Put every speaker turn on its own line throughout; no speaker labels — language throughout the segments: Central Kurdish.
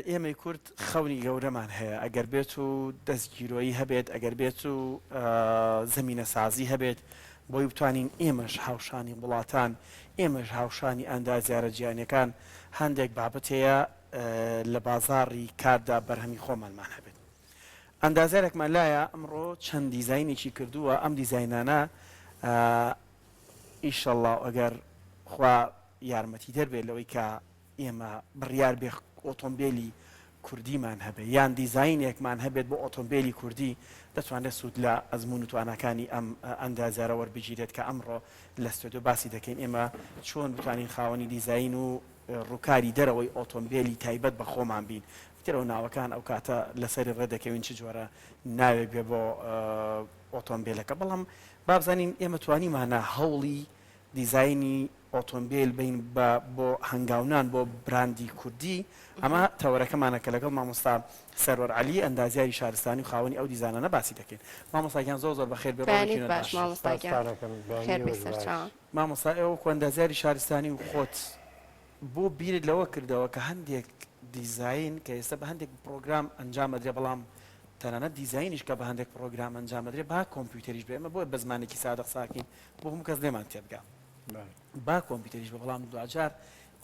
ئێمەی کورد خەونی گەورەمان هەیە ئەگەر بێت و دەستگیرۆیی هەبێت ئەگەر بێت و زەمینەسازی هەبێت بۆی بتوانین ئێمەش هاوشانی وڵاتان ئێمەش هاوشانی ئەندازیارە جیهانیەکان هەندێک بابەت هەیە لە بازاڕی کاردا بەرهەمی خۆمانمان هەبێت. ئەندازیارێکمان لایە ئەمڕۆ چەند دیزاینێکی کردووە ئەم دیزاینانە ئیشەڵا ئەگەر خوا یارمەتیدەر بێت لەوەی کە ئێمە بڕیار بێ ئۆتۆمبێلی کوردیمان هەبێ یان دیزاینێکمان هەبێت بۆ ئۆتۆمبێلی کوردی دەتوانرێت سوود لە ئەزموون و تواناکانی ئەم ئەندازیارە وەربگیرێت کە ئەمڕۆ لە ستۆدیۆ باسی دەکەین ئێمە چۆن بتوانین خاوەنی دیزاین و ڕووکاری دەرەوەی ئۆتۆمبێلی تایبەت بە خۆمان بین ئیتر ئەو ناوەکان ئەو کاتە لەسەری ڕێدەکەوین چ جۆرە ناوێک بێ بۆ ئۆتۆمبێلەکە بەڵام بابزانین ئێمە توانیمانە هەوڵی دیزاینی ئۆتۆمبێل بین بە بۆ هەنگاونان بۆ براندی کوردی ئەمە تەوەرەکەمانە کە لەگەڵ مامۆستا سەروەر عەلی ئەندازیاری شارستانی و خاوەنی ئەو دیزانانە باسی دەکەین مامۆستا گیان زۆر زۆر بەخێر بێ ڕۆڵێکی
بەیانیت
نوێت
باش
باش.
مامۆستا گیان
سپاستان ئەکەم
خێر
بەیانی
بێ
ئێوەش باش.
سەرچاوم.
مامۆستا ئێوە وەکو ئەندازیاری شارستانی و خۆت بۆ بیرت لەوە کردەوە کە هەندێک دیزاین کە ئێستا بە هەندێک پڕۆگرام ئەنجام ئەدرێ بەڵام تەنانەت دیزاینیش کە بە هەندێک پڕۆگرام ئەنجام ئەدرێ با کۆمپیوتەریش بێ ئێمە بۆیە بە زمانێکی سادە قسە ئەکەین بۆ هەموو کەس لێمان تێبگا با کۆمپیوتەریش بێ بەڵام دواجار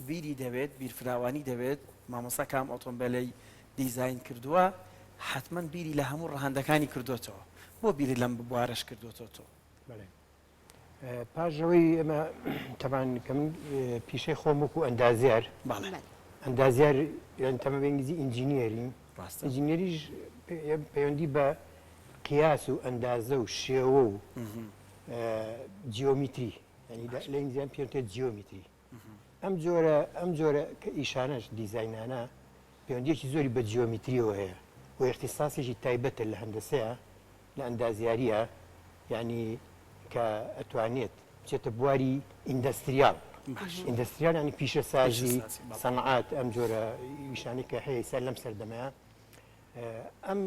بیری دەوێت بیرفراوانی دەوێت مامۆستا کام ئۆتۆمبێلەی دیزاین کردووە حتمما بیری لە هەموو ڕەهەندەکانی کردوێتەوە بۆ بیری لەم بوارەش کردوێتەوە تۆ
پاش ئەوەی ئێمە تەبان کە من پیشەی خۆم وەکو ئەندازیار ئەندازیار یان تەمە بە ئینگلیزی engineering engineer یش پەیوەندی بە قیاس و ئەندازە و شێوە و جیۆمیتری لە ئینگلیزیان پێوتێت جیۆمیتری ئەم جۆرە ئەم جۆرە کە ئیشانەش دیزاینانە پەیوەندیەکی زۆری بە جیۆمیتریەوە هەیە و اختصاصێکی تایبەتە لە هەندەسەیە لە ئەندازیاریە یعنی کە ئەتوانێت بچێتە بواری industrial industrial ینی پیشەسازی سەنعات ئەم جۆرە ئیشانەی کە هەیە سەر لەم سەردەمەیە ئەم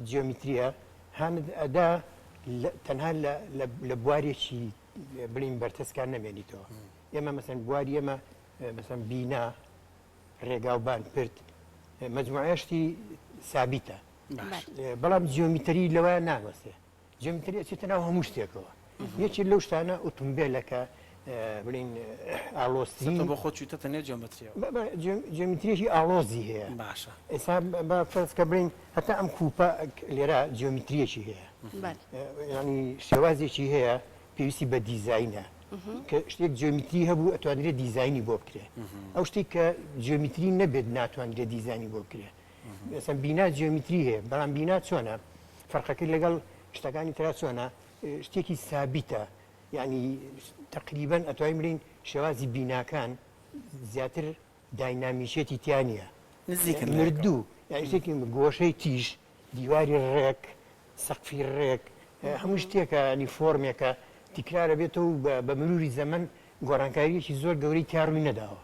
جیۆمیتریە هانت ئەدا تەنها لە بوارێکی بڵین بەرتەسکان نەمێنیتەوە ئێمە مەسەن بواری ئێمە مەسەن بینا ڕێگاوبان پرد مەجموعەیە شتی سابیتە بەڵام جیۆمیتری لەوە ناوەستێ جیۆمیتری ئەچێتە ناو هەموو شتێکەوە یەکێ لەو شتانە ئۆتۆمبێلەکە بڵین ئاڵۆزترین
تۆ بۆ خۆت چوویتەتە نێو جیۆمەتریەوە
جیۆمیتریەکی ئاڵۆزی هەیە
باشە
ئێستا بە فەرز کە بڵین هەتا ئەم کوپە لێرە جیۆمیتریەکی هەیە ینی شێوازێکی هەیە پێویستی بە دیزاینە کە شتێک جیۆمیتری هەبوو ئەتوانرێت دیزاینی بۆ بکرێ ئەو شتێک کە جیۆمیتری نەبێت ناتوانرێت دیزاینی بۆ بکرێ مەسەن بینا جیۆمیتری هەیە بەڵام بینا چۆنە فەرقەکەی لەگەڵ شتەکانی ترا چۆنە شتێکی سابیتە یعنی تقریبا ئەتوانین بڵێین شێوازی بیناکان زیاتر داینامیشێتی تیا نییە
نزیکن لە یەکەوە.
مردوو یعنی شتێکی گۆشەی تیژ دیواری ڕێک سەقفی ڕێک هەموو شتێکە ینی فۆرمێکە تکرارە بێتەوە و بە مروری زەمەن گۆڕانکارییەکی زۆر گەورەی تیا ڕووی نەداوە.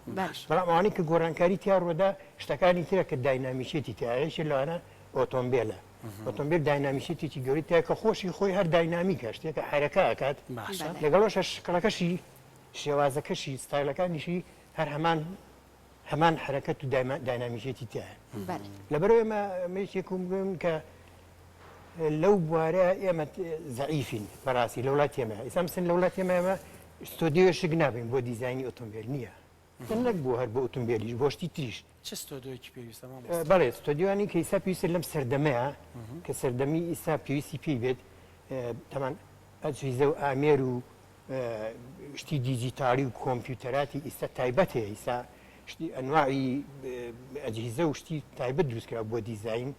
بەڵام ئەوانەی کە گۆڕانکاری تیا ڕووەدا شتەکانی ترە کە داینامیکیەتی تیایە، یەکێ لەوانە ئۆتۆمبێلە. ئۆتۆمبێل داینامیکیەتێکی گەورەی تیایە کە خۆشی خۆی هەر داینامیکە، شتێکە حەرەکە ئەکات، لەگەڵەوەشا شکڵەکەشی، شێوازەکەشی، ستایلەکانیشی هەر هەمان هەمان حەرەکەت و داینامیکیەتی تیایە. لەبەرئەوەی ئێمە یەکێکم بڵێم کە لەو بوارە ئێمە زەعیفین بەڕاستی لە وڵاتی ئێمە ئێستا مثلەن لە وڵاتی ئێمە ئێمە ستۆدیۆ شک نابین بۆ دیزاینی ئۆتۆمبێل نییە نەک بۆ هەر بۆ ئۆتۆمبێلیش بۆ شتی تریش
چ ستۆدیۆیەکی پێویستە مامۆستا؟
بەڵێ ستۆدیۆیانی کە ئیستا پێویستە لەم سەردەمەیە کە سەردەمی ئیستا پێویستی پێی بێت تەمان ئەجهیزە و ئامێر و شتی دیجیتاڵی و کۆمپیوتەراتی ئیستا تایبەت هەیە ئیستا شتی ئەنواعی ئەجهیزە و شتی تایبەت دروستکرا بۆ دیزاین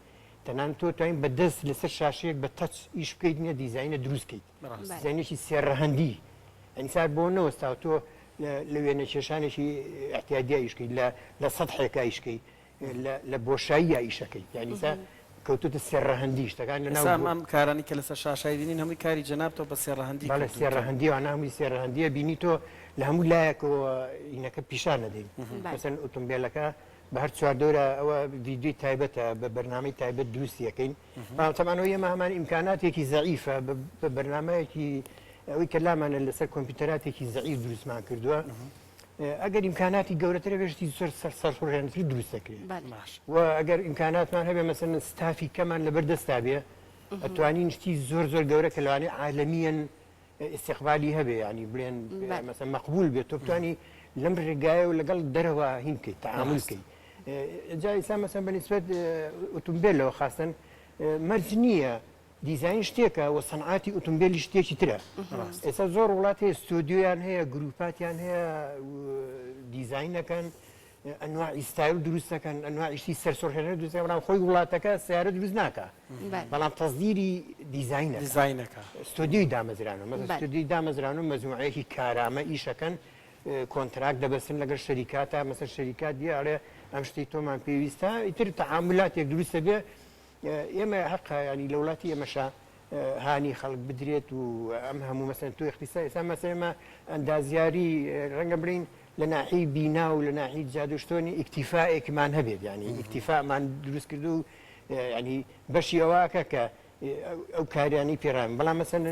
تەنانەت تۆ توانیت بە دەست لەسەر شاشەیەک بە touch ئیش بکەیت نیە دیزاینە دروست کەیت دیزاینێکی سێ ڕەهەندی یعنی سار بۆ نەوەستا تۆ لە وێنە کێشانێکی اعتیادیا ئیش کەیت لە لە سەتحێکا ئیش کەیت لە بۆشاییە ئیشەکەی یعنی سا کەوتوتە سێ ڕەهەندی شتەکان لە ناو
ئەم کارانی کە لەسەر شاشای بینین هەمووی کاری جەنابتەوە بە سێ ڕەهەندی
بەڵێ سێ ڕەهەندی وانە هەمووی سێ ڕەهەندیە بینی تۆ لە هەموو لایەکەوە ئینەکە پیشان نەدەین مەسەن ئۆتۆمبیلەکە بە هەر چواردەورا ئەوە ڤیدیۆی تایبەتە بە بەرنامەی تایبەت دروستی ئەکەین بەڵام تەبعەن ئەوەی ئێمە هەمان ئیمکاناتێکی زەعیفە بە بەرنامەیەکی ئەوەی کە لامانە لەسەر کۆمپیوتەراتێکی زەعیف دروستمان کردووە. ئەگەر ئیمکاناتی گەورەتر هەبێ شتی زۆر سەرسوڕهێنەرتر دروست دەکرێت و ئەگەر ئیمکاناتمان هەبێ مەسەلەن ستافی کەمان لەبەر دەستا بێ ئەتوانین شتی زۆر زۆر گەورە کە لەوانەیە عالەمیەن ئیستیقبالی هەبێ ینی بڵێن مەسەلەن مەقبول بێت تۆ بتانی لەم ڕێگایە و لەگەڵ دەرەوە هین بکەیت تەعامول بکەیت جا ئیسا مەسەلەن بە نیسبەت ئۆتۆمبێلەوە خاستن مەرج نییە دیزاین شتێکە و سەنعاتی ئوتومبێلیش شتێکی ترە. ئێستا زۆر وڵات هەیە ستۆدیۆیان هەیە، گروپاتیان هەیە دیزاین دەکەن، ئەنواعی ستایل دروست دەکەن، ئەنواعی شتی سەرسوڕهێنەر دروست دەکەن، بەڵام خۆی وڵاتەکە سەیارە دروست ناکا، بەڵام تەسدیری دیزاین دەکا.
دیزاینەکە.
ستۆدیۆی دامەزرانەوە، مەسەلەن ستۆدیۆی دامەزرانەوە مەجموعەیەکی کارامە ئیشەکەن، contract دەبەستن لەگەڵ شەریکاتا، مەسەلەن شەریکات دێ ئەڵێ ئەم شتەی تۆمان پێویستە، ئیتر تەعامولاتێک دروست دەبێ. ئێمە هەقە ینی لە وڵاتی ئێمەشا هانی خەڵک بدرێت و ئەم هەموو مەسەن تۆ اختصا ئێستا مەسەن ئێمە ئەندازیاری ڕەنگە بڵین لە ناحی بینا و لە ناحی جادوشتۆنی ئیکتیفاێکمان هەبێت ینی ئیکتیفامان دروست کرد و ینی بەشی ئەوواکە کە ئەو کاریانی پێران بەڵام مەسەن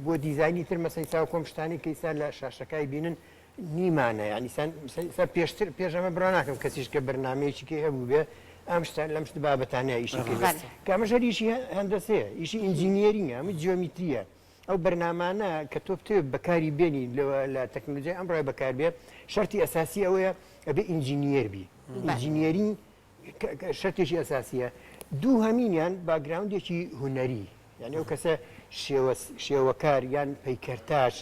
بۆ دیزانی تر مەسەن چاو کۆم شتانی کە ئیسا لە شاشەکای بینن نیمانە یانی سەن سە پێشتر پێش ئەمە بڕوا ناکەم کەسیش کە بەرنامەیەکی کەی هەبوو بێ ئەم شتە لەم شت بابەتانە ئیشی کرد
بەڵێ.
کە ئەمەش هەر ئیشی هەندەسەیە ئیشی engineering ە ئەمە جیۆمیتریە ئەو بەرنامانە کە تۆ بتەوێت بەکاری بێنی لەوە لە تەکنەلۆژیای ئەمڕۆ بەکار بێ شەرتی ئەساسی ئەوەیە ئەبێ engineer بی engineering شەرتێکی ئەساسیە دووهەمینیان background ێکی هونەری یعنی ئەو کەسە شێوەکار یان پەیکەرتاش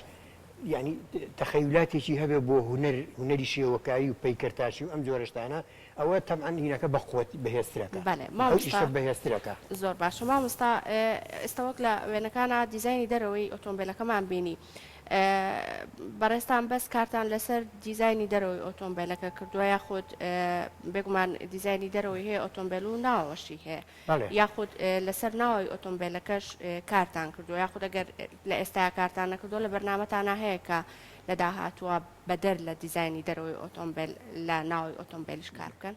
یعنی تەخەیولاتێکی هەبێ بۆ هونەر هونەری شێوەکاری و پەیکەرتاشی و ئەم جۆرەشتانە ئەوە تەبعەن هینەکە بە قوت بەهێزترەکە
بەڵێ
ئەو
مامۆستا
ئیشە بەهێزترەکە.
زۆر باشە مامۆستا ئێستا وەک لە وێنەکانا دیزاینی دەرەوەی ئۆتۆمبێلەکەمان بینی بەڕێزتان بەس کارتان لەسەر دیزاینی دەرەوەی ئۆتۆمبێلەکە کردووە یاخود بێگومان دیزاینی دەرەوەی هەیە ئۆتۆمبێل و ناوەوەشی هەیە یاخود لەسەر ناوەوەی ئۆتۆمبێلەکەش کارتان کردووە یاخود ئەگەر لە ئێستا کارتان نەکردووە لە بەرنامەتانا هەیە کە لە داهاتووە بەدەر لە دیزاینی دەرەوەی ئۆتۆمبێل لە ناوەوەی ئۆتۆمبێلیش کار بکەن؟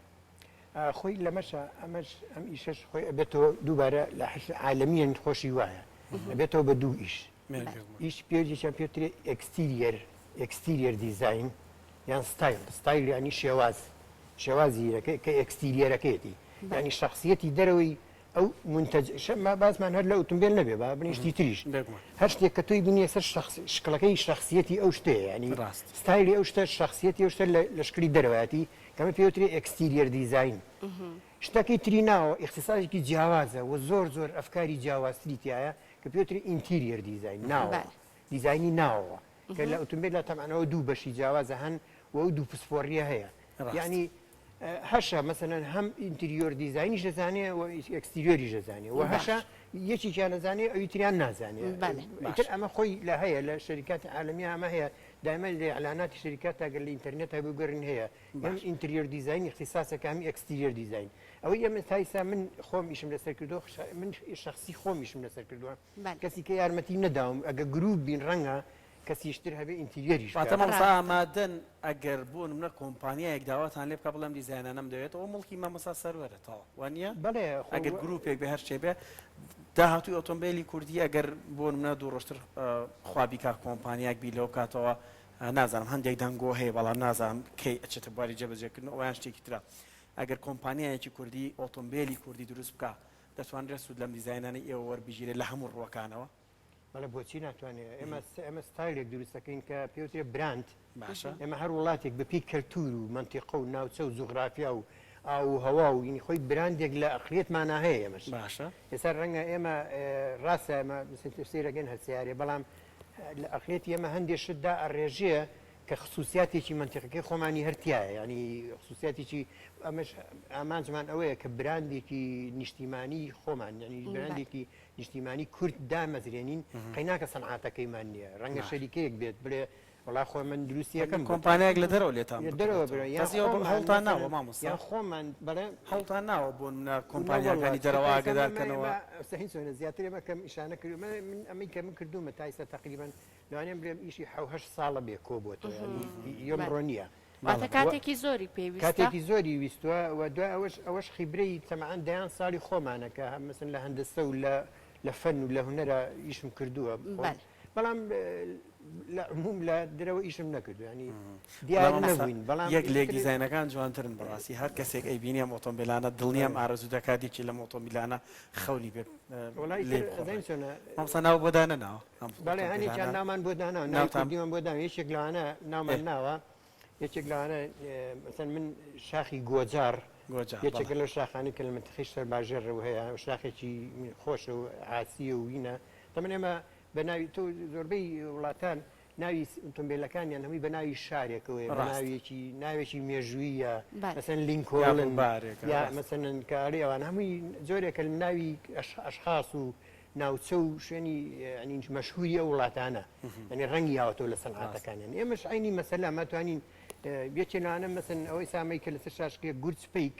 خۆی لەمەشا ئەمەش ئەم ئیشەش خۆی ئەبێتەوە دووبارە لە حەشر عالەمیەن خۆشی وایە ئەبێتەوە بە دوو ئیش ئیش پێجێکیان پێترێ exterior exterior design یان style style ینی شێواز شێوازی هیرەکە کە exterior ەکەیەتی ینی شخصیەتی دەرەوەی ئەو منتەج ما باسمان هەر لە ئۆتۆمبیل نەبێ با بنی شتی تریش هەر شتێک کە تۆی بینیە سەر شخص شکڵەکەی شخصیەتی ئەو شتەیە ینی
ڕاست
ستایلی ئەو شتە شخصیەتی ئەو شتە لە شکلی دەرەوەیەتی کەمە پێوترێ exterior design شتەکەی تری ناوە ئیختیساسێکی جیاوازە و زۆر زۆر ئەفکاری جیاوازتری تایە کە پێوترێ interior design ناوەوە دیزاینی ناوەوە کە لە ئۆتۆمبێلدا تەبعەن ئەوە دوو بەشی جیاوازە هەن و ئەو دوو پسپۆڕیە هەیە یعنی هەشە مەسەلەن هەم interior design یش دەزانێ و exterior یش دەزانێ و هەشە یەکێکیان دەزانێ ئەوی تریان نازانێ ئیتر ئەمە خۆی لە هەیە لە شەریکاتی عالەمی ئەمە هەیە دایمە لە ئیعلاناتی شەریکات تاگەر لە ئینتەرنێت هەبوو گەرن هەیە هەم interior design اختصاصەکە هەم exterior design ئەوەی ئێمە تا ئیستا من خۆم ئیشم لەسەر کردووە من شخصی خۆم ئیشم لەسەر کردووە کەسی کە یارمەتی نەداوم ئەگە گروپ بین ڕەنگە کەسیش تر هەبێ interior یش
واتە مامۆستا ئامادەن ئەگەر بۆ نمونە کۆمپانیایەک داواتان لێ بکا بڵێم دیزاینانەم دەوێت ئەوە موڵکی مامۆستا سەروەرە تەواو وانییە؟
بەڵێ
ئەگەر گروپێک بێ هەر شتێ بێ داهاتووی ئۆتۆمبێلی کوردی ئەگەر بۆ نمونە دوو ڕۆژتر خوا بیکا کۆمپانیایەک بیر لەوە بکاتەوە نازانم هەندێک دەنگۆ هەیە بەڵام نازانم کەی ئەچێتە بواری جێبەجێکردن ئەویان شتێکی ترە ئەگەر کۆمپانیایەکی کوردی ئۆتۆمبێلی کوردی دروست بکا دەتوانرێت سوود لەم دیزاینانەی ئێوە وەربگیرێت لە هەموو ڕووەکانەوە؟
بەڵێ بۆچی ناتوانێت ئێمە ئێمە ستایلێک دروست دەکەین کە پێوترێ براند
باشە
ئێمە هەر وڵاتێک بەپێی کەلتور و مەنتیقە و ناوچە و جوغرافیا و ئاو و هەوا و ینی خۆی براندێک لە ئەقلیەتمانا هەیە ئێمەش
باشە
ئێستا ڕەنگە ئێمە ڕاستە ئێمە سەیرەکەین هەر سیارێ بەڵام لە ئەقلیەتی ئێمە هەندێک شت دا ئەڕێژێ کە خسوسیاتێکی مەنتیقەکەی خۆمانی هەر تیایە یانی خسوسیاتێکی ئەمەش ئامانجمان ئەوەیە کە براندێکی نیشتیمانی خۆمان یعنی براندێکی نیشتیمانی کورد دامەزرێنین قەیناکە سەنعاتەکەیمان نییە ڕەنگە شەریکەیەک بێت بڵێ وڵا خۆ من دروستی یەکەم
کۆمپانیایەک لە دەرەوە لێتان
لە دەرەوە برا
یان هەوڵتان ناوە مامۆستا
یان خۆمان بەڵێ
هەوڵتان ناوە بۆ نمونە کۆمپانیاکانی دەرەوە ئاگادار کەنەوە
سەهین چۆنە زیاتر ئێمە کەم ئیشانە کردوومە من ئەمەی کە من کردوومە تا ئیستا تقریبا لەوانەیە بڵێم ئیشی حەو هەشت ساڵە بێ کۆ بۆتەوە یانی یەمڕۆ نییە.
واتە کاتێکی زۆری پێویستە.
کاتێکی زۆری ویستوە و دوای ئەوەش ئەوەش خیبرەی تەمەعەن دەیان ساڵی خۆمانە کە مەسەن لە هەندەسە و لە لە فەن و لە هونەرا ئیشم کردووە. بەڵام لە عموم لە درەوە ئیشم نەکردو ینی دیار نەبووین بەڵام
یەک لێک دیزاینەکان جوانترن بەڕاستی هەر کەسێک ئەیبینی ئەم ئۆتۆمبیلانە دڵنیام ئارەزوو دەکات یەکی لەم ئۆتۆمبیلانە خەونی بێ
لێ بخۆڕێ.
مامۆستا ناو بۆ دانەناوە؟
بەڵێ هەنێکیان ناومان بۆ داناوە ناوی کوردیمان بۆ داناوە یەکێک لەوانە ناومان ناوە یەکێک لەوانە مەسەن من شاخی گۆجار یەکێکە لەو شاخانەی کە لە منتیقەی شەرباژێڕەوە هەیە شاخێکی خۆشە و عاسیە و وینە تەمەن ئێمە بە ناوی تۆ زۆربەی وڵاتان ناوی ئۆتۆمبیلەکانیان هەمووی بە ناوی شارێکەوەیە بە ناوێکی ناوێکی مێژوویە مەسەن لینکۆڵن یا مەسەن کاری ئەوان هەمووی جۆرێکە لە ناوی ئەشخاص و ناوچە و شوێنی یعنی مەشهوری ئەو وڵاتانە یعنی ڕەنگی یاوەتەوە لە سەنعاتەکانیان ئێمەش عینی مەسەلە ماتوانین یەکێ لەوانە مەسەن ئەوەی سامەی کە لەسەر شاشکێ گورج پیک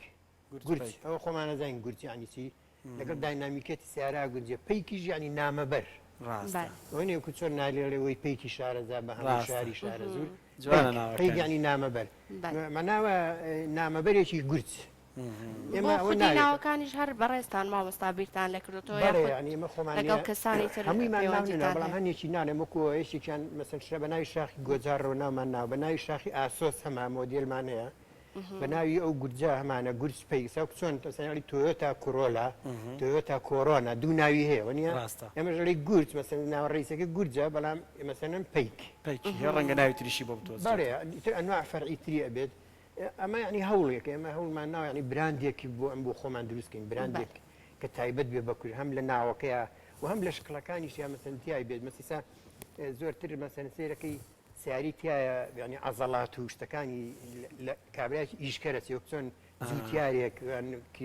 گورج ئەوە خۆمان نەزانین گورج یعنی چی لەگەڵ داینامیکێتی سیارە گونجێ پەیکیش یعنی نامەبەر
ڕاستە
ئەوە نییە کو چۆن نالێڵێ وەی پەیکی شارەزا بە هەموو شاری شارەزوور
جوانە ناوەکە
پەیک یعنی نامەبەر مەناوە نامەبەرێکی گورج
ئێمە ئەوە ناوەکانیش هەر بەڕێزتان مامۆستا بیرتان لە کردوتەوە لەگەڵ کەسانی تر
هەموویمان ناونەنا بەڵام هەندێکی نانێم وەکو یەکێکیان مەسەن شرە بە ناوی شاخی گۆجارەوە ناومان ناوە بە ناوی شاخی ئاسۆس هەما مۆدێلمان هەیە بە ناوی ئەو گورجە هەمانە گورج پەی سەک چۆن تەسەنی تۆیۆتا کۆرۆلا تۆیۆتا کۆرۆنا دوو ناوی هەیە وەنیە
ڕاستە
ئێمە ژەڵی گورج مەسەن ناوە ڕئیسەکە گورجە بەڵام مەسەنەن پەیک
پەیکی هەیە ڕەنگە ناوی تریشی بۆ
بتۆزرێت بەڵێ ئیتر ئەنواع فەرعی تری ئەبێت ئەمە یعنی هەوڵێکە ئێمە هەوڵمان ناوە یعنی براندێکی بۆ ئەم بۆ خۆمان دروست کەین براندێک کە تایبەت بێ بە کورد هەم لە ناوەکەیە و هەم لە شکڵەکانیش یا مەسەن تیای بێت مەسیسا زۆرتر مەسەن سەیرەکەی سیاری تایە یعنی عەزەڵات و شتەکانی لە کابرایەکی ئیشکەرە چی وەک چۆن جوتیارێک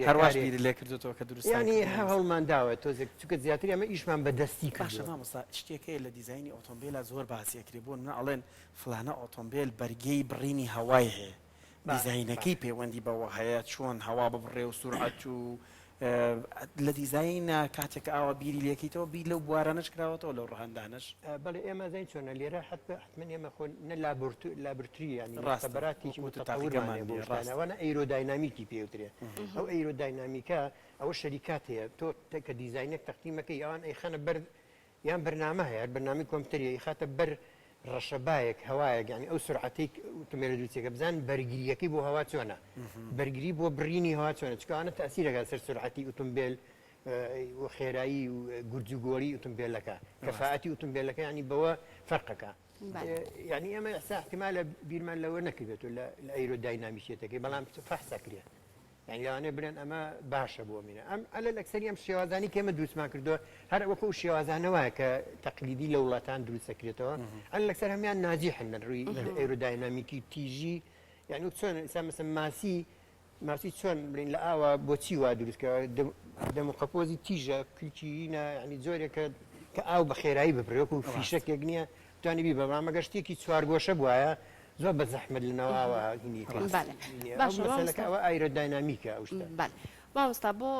هەرواش بیری لێ کردوتەوە کە دروست
ینی هەوڵمان داوە تۆزێک چونکە زیاتر ئەمە ئیشمان بە دەستی
باشە مامۆستا شتێک هەیە لە دیزاینی ئۆتۆمبیلا زۆر باسی ئەکرێ بۆ نمونە ئەڵێن فلانە ئۆتۆمبێل بەرگەی بڕینی هەوای هەیە دیزاینەکەی پەیوەندی بەوە هەیە چۆن هەوا ببڕێ و سورعەت و لە دیزاینە کاتێک ئاوا بیری لێکەیتەوە بیر لەو بوارانەش کراوەتەوە لەو ڕەهەندانەش؟
بەڵێ ئێمە زانین چۆنە لێرە حتمما ئێمە خۆ نە لابرتری ینی
ڕاستە
مختبراتێکی
وەکو
متطورمان
تاقیگەمان
هەیە بۆ
نییە
شتانە
ڕاستە
ئەوانە ئەیرۆداینامیکی پێوترێ ئەو ئەیرۆداینامیکە ئەوە شەریکات هەیە تۆ کە دیزاینێک تەقدیمەکەی ئەوان ئەیخەنە بەر یان بەرنامە هەیە هەر بەرنامەی کۆمپیوتەری ئەیخاتە بەر ڕەشەبایەک هەوایەک یانی ئەو سورعەتەی ئوتومبێلە دروستەکە بزان بەرگریەکەی بۆ هەوا چۆنە بەرگری بۆ بڕینی هەوا چۆنە چونکە ئەوانە تەئسیر ئەکات سەر سورعەتی ئوتومبێل و خێرایی و گورج و گۆڵی ئوتومبێلەکە کەفاەتی ئوتومبێلەکە ینی بەوە فەرقەکە یعنی ئێمە ئێستا احتمالە بیرمان لەوە نەکردێت لە ئەیرۆداینامیکیەتەکەی بەڵام فەحسەکرێت یانی لەوانەیە بلێن ئەمە باشە بۆ مینە ئەم ئەلە ئەکسەری ئەم شێوازانی کە ئێمە دروستمان کردووە هەر وەکو ئەو شێوازانە وایە کە تەقلیدی لە وڵاتان دروست دەکرێتەوە ئەل لەکسەر هەمیان ناجیحن لە ڕووی ئێرۆداینامیکی تیژی یعنی وەک چۆن ئێستا مەسەن ماسی ماسی چۆن بڵین لە ئاوا بۆچی وا دروست کراوە دەم و قەپۆزی تیژە کلکی نا یعنی جۆرێکە کە ئاو بە خێرایی ببڕێ وەکو فیشەکێک نییە توانی بیبە بەڵام ئەگەر شتێکی چوارگۆشە بوایە زۆر بە زەحمەت لە ناو ئاوا هینی کرد.
بەڵێ
ئەو
باشە
مەسەلەکە
مامۆستا
ئەوە ئایرۆداینامیکە ئەو شتە.
بەڵێ مامۆستا بۆ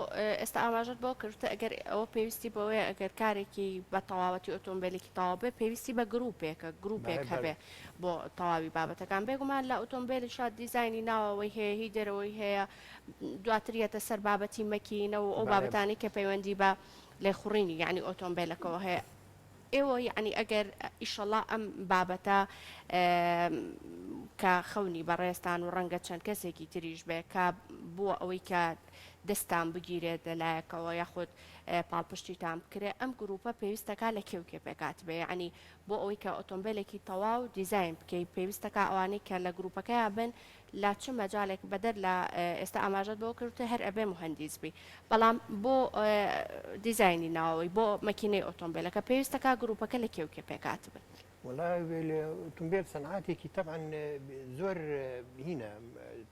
ئێستا ئاماژەت بۆ کرد ئەگەر ئەوە پێویستی بەوەیە ئەگەر کارێکی بە تەواوەتی ئۆتۆمبیلێکی تەواو بێ پێویستی بە گروپێکە گروپێک
بەڵێ بەڵێ.
هەبێ بۆ تەواوی بابەتەکان بێگومان لە ئۆتۆمبیلیشا دیزاینی ناوەوەی هەیە هی دەرەوەی هەیە دواتر یەتە سەر بابەتی مەکینە و ئەو
بەڵێ.
بابەتانەی کە پەیوەندی بە لێخوڕینی یعنی ئۆتۆمبیلەکەوە هەیە ئێوە یەعنی ئەگەر ئیشەڵا ئەم بابەتە کە خەونی بەڕێزتان و ڕەنگە چەند کەسێکی تریش بێ کە بووە ئەوەی کە دەستان بگیرێت لە لایەکەوە یاخود پاڵپشتیتان بکرێ ئەم گروپە پێویستەکە لە کێ و کێ پێکات بێ یەعنی بۆ ئەوەی کە ئۆتۆمبیلێکی تەواو دیزاین بکەی پێویستەکە ئەوانەی کە لە گروپەکەیا بن لە چ مەجالێک بەدەر لە ئێستا ئاماژەت بەوە کرد هەر ئەبێ موهەندیس بی بەڵام بۆ دیزاینی ناوەوەی بۆ مەکینەی ئۆتۆمبیلەکە پێویستەکە گروپەکە لە کێ و کێ پێکهاتبن؟
وەڵا ئۆتۆمبیل سەنعاتێکی تەبعەن زۆر هینە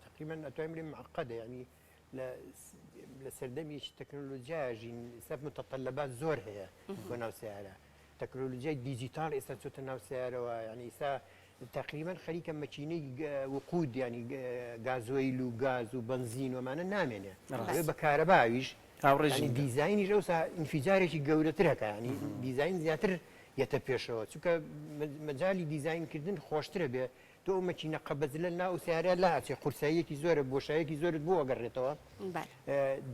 تقریبا ئەتوانین بڵێین معقدە یعنی لە لە سەردەمیەکی تەکنۆلۆژیایا ژین ئێستا متطلبات زۆر هەیە بۆ ناو سەیارە تەکنۆلۆژیای دیجیتاڵ ئێستا چۆتە ناو سەیارەوە یعنی ئێستا تەقریبەن خەریکە مەکینەی وقود یانی گازۆیل و گاز و بەنزین و ئەمانە نامێنێ ئەوێ بە کارەبا ئەویش
هاوڕێ
یانی
ژینگە.
دیزاینیش ئەوسا ئینفیجارێکی گەورەترەکە ینی دیزاین زیاتر یەتە پێشەوە چونکە مەجای دیزاینکردن خۆشترە بێ. تۆ ئەو مەکینە قەبەزلە ناو ئەو سەیارەیە لا ئەچێ قورساییەکی زۆرە بۆشایەکی زۆرت بۆ ئەگەڕێتەوە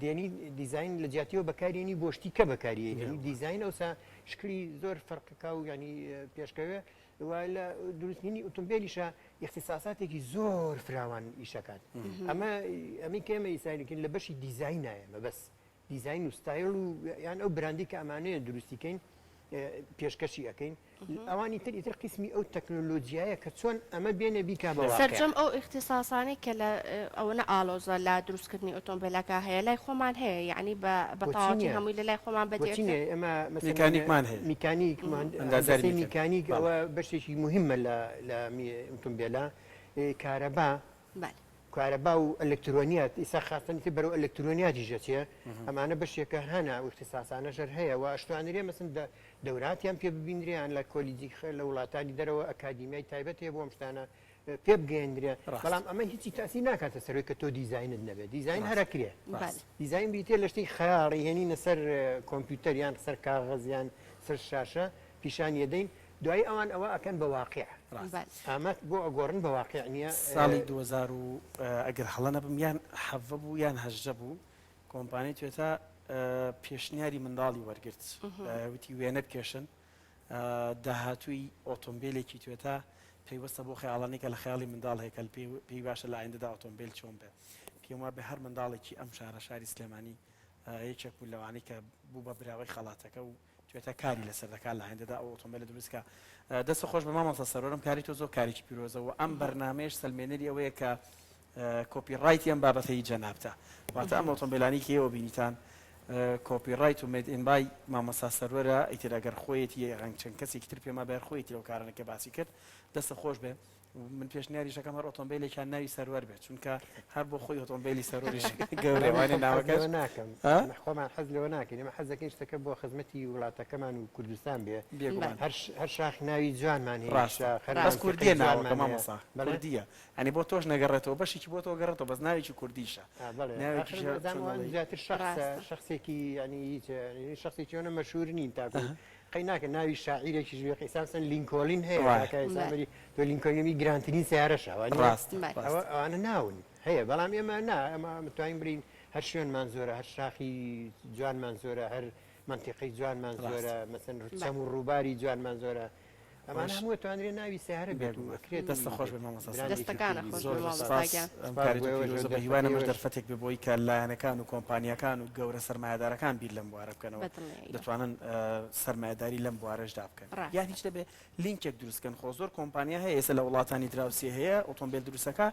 دێنی دیزاین لە جیاتیەوە بەکارێنی بۆ شتی کە بەکاریێنی دیزاین ئەوسا شکلی زۆر فەرقەکە و ینی پێشکەوێ و لە دروستکردنی ئۆتۆمبیلیشە اختصاصاتێکی زۆر فراوان ئیشەکات ئەمە ئەمی کێمە ئیسایلکردن لە بەشی دیزاینایە مەبەس دیزاین و ستایل و یان ئەو براندی کە ئەمانەیە دروستی کەین پێشکەشی ئەەکەین ئەوانی تر ئیتر قیسمی ئەو تەکنۆلۆجیایە کە چۆن ئەمە بێنێ بیکا بە واقع.
سەرجەم ئەو ئیختیساسانەی کە لە ئەوەنە ئاڵۆزە لە دروستکردنی ئۆتۆمبێلەکە هەیە لای خۆمان هەیە یەعنی بە بە
بۆچی
تەواوەتی
نییە؟
هەمووی لە لای خۆمان بەدی
بۆچی
ئەکرێ؟
نییە؟ ئێمە مەسەلەن
میکانیکمان هەیە.
میکانیک مهند
ئەندازیاری
هەندەسەی
میکانیک.
میکانیک
بەڵێ.
ئەوە بەشێکی موهیمە لە لە ئۆتۆمبێلا کارەبا
بەلێ.
کارەبا و ئەلکترۆنیات ئیسا خاستن ئیتر بەرەو ئەلکترۆنیاتیش ئەچێ ئەمانە بەشێکە هەنە ئەو ئیختیساسانەش هەر هەیە و ئەشتوانرێ مەسن دە دەوراتیان پێ ببینرێ یان لە کۆلیجی خ لە وڵاتانی دەرەوە ئەکادیمیای تایبەت هەیە بۆ ئەم شتانە پێ بگەیەندرێ
ڕاست.
بەڵام ئەمە هیچی تەئسیر ناکاتە سەرەوەی کە تۆ دیزاینت نەبێ دیزاین هەر
ڕاست.
ئەکرێ
بەلێ.
ڕاست.
دیزاین بریتیە لە شتی خەیاڵی هێنینە سەر کۆمپیوتەر یان سەر کاغەز یان سەر شاشە پیشانی ئەدەین دوایی ئەوان ئەوە ئەکەن بە واقیع.
ڕاست.
بەلێ.
ئەمە بۆ ئەگۆڕن بە واقیع نیە.
ساڵی 2000 و ئەگەر هەڵە نەبم یان حەڤە بوو یان هەژدە بوو کۆمپانیای توێتا پێشنیاری منداڵی وەرگرت وتی وێنە بکێشن داهاتووی ئۆتۆمبیلێکی توێتا پەیوەستە بۆ خەیاڵانی کە لە خەیاڵی منداڵ هەیە کە پێی باشە لە ئایندەدا ئۆتۆمبیل چۆن بێ پێم وابێ هەر منداڵێکی ئەم شارە شاری سلێمانی یەکێک بوو لەوانەی کە بوو بە براوەی خەڵاتەکە و توێتا کاری لەسەر دەکات لە ئایندەدا ئەو ئۆتۆمبیلە دروست کا. دەست خۆش بە مامۆستا سەروەرم کاری تۆ زۆر کارێکی پیرۆزە و ئەم بەرنامەیەش سەلمێنەری ئەوەیە کە copyright ی ئەم بابەتە هی جەنابتە واتە ئەم ئۆتۆمبیلانی کە ئێوە بینیتان copyright و made in by مامۆستا سەروەرە ئیتر ئەگەر خۆیەتی ڕەنگ چەند کەسێکی تر پێما بەر خۆیەتی لەو کارانە کە باسی کرد دەستە خۆش بێ من پێشنیاریش ئەکەم هەر ئۆتۆمبیلێکیان ناوی سەروەر بێت چونکە هەر بۆ خۆی ئۆتۆمبیلی سەروەریش گەورەیە وانێ ناوەکەش
لەوە ناکەم خۆمان حەز لەوە ناکەین ئێمە حەز دەکەین شتەکە بۆ خزمەتی وڵاتەکەمان و کوردستان بێ
بێگومان
هەر هەر شاخ ناوی جوانمان هەیە
ڕاستە
شاخ هەر
بەس
مەنتیقەی
کوردیە ناوەکە
جوانمان هەیە
مامۆستا
بەڵێ
کوردیە یانی بۆ تۆش نەگەڕێتەوە بەشێکی بۆ تۆ گەڕێتەوە بەس ناوێکی کوردیشە
آ، بەڵێ ئاخر
ناوێکیشە
ئەزانم
چۆن
ئەوان
دەڵێی
زیاتر شەخسە
ڕاستە
شەخسێکی یانی هیچ یانی شەخسێکی ئەوەنە مەشهور نین تاکو قەی ناکە ناوی شاعیرێکیش بێ قەی سامسن لینکۆلین هەیە
وایە.
کاکە ئێستا
بەلێ.
بەری تۆ لینکۆلینی گرانترین سەیارەشە وا نییە؟
ڕاستە
بەلێ.
ئەوە
ڕاستە.
ئەوانە ناون هەیە بەڵام ئێمە نا ئێمە متوانین برین هەر شوێنمان زۆرە هەر شاخی جوانمان زۆرە هەر مەنتیقەی جوانمان
ڕاستە.
زۆرە مەسەن
بەلێ.
چەم و ڕووباری جوانمان زۆرە ئەمانە
خۆش.
هەموو توانرێ ناوی سەیارە بێت و
بێگومان.
ئەکرێت
دەستت خۆش بێت مامۆستا سەروەر.
دەستەکانت خۆش
زۆر
بێ
زۆر
مامۆستا
سپاس
گیان.
ئەم
سپاس
کاری
بۆ
تۆ
ئێوەش
پیرۆزە
ئەو
بە هیوای ئەمەش
دەرفەتەی ئێوەش.
دەرفەتێک بێ بۆی کە لایەنەکان و کۆمپانیاکان و گەورە سەرمایەدارەکان بیر لەم بوارە بکەنەوە
بە دڵنیاییەوە.
دەتوانن سەرمایەداری لەم بوارەشدا بکەن یان
ڕاستە.
هیچ نەبێ لینکێک دروست کەن خۆ زۆر کۆمپانیا هەیە ئێستا لە وڵاتانی دراوسێ هەیە ئۆتۆمبێل دروستەکە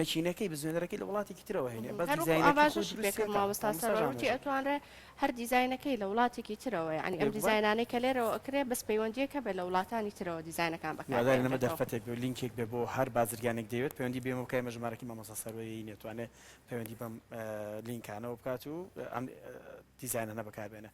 مەکینەکەی بزوێنەرەکەی لە وڵاتێکی ترەوە هێنێ بەس
هەر وەکو
دیزاینەکەی خۆی
ئاماژەشی
دروست
پێکرد
ئەکا
مامۆستا
مامۆستا
سەروەر
ژان
وتی
ژان.
ئەتوانرێ هەر دیزاینەکەی لە وڵاتێکی ترەوە یانی ئەم
بێگومان.
دیزاینانەی کە لێرەوە ئەکرێ بەس پەیوەندیەک هەبێ لە وڵاتانی ترەوە دیزاینەکان بەکار
هیوادارین ئەمە
بهێنرێتەوە.
دەرفەتێک بێ و لینکێک بێ بۆ هەر بازرگانێک دەیەوێت پەیوەندی بێمە بکا ئێمە ژمارەکەی مامۆستا سەروەری نێتوانێ پەیوەندی بەم لینکانەوە بکات و ئەم دیزاینانە بەکاربێنێ.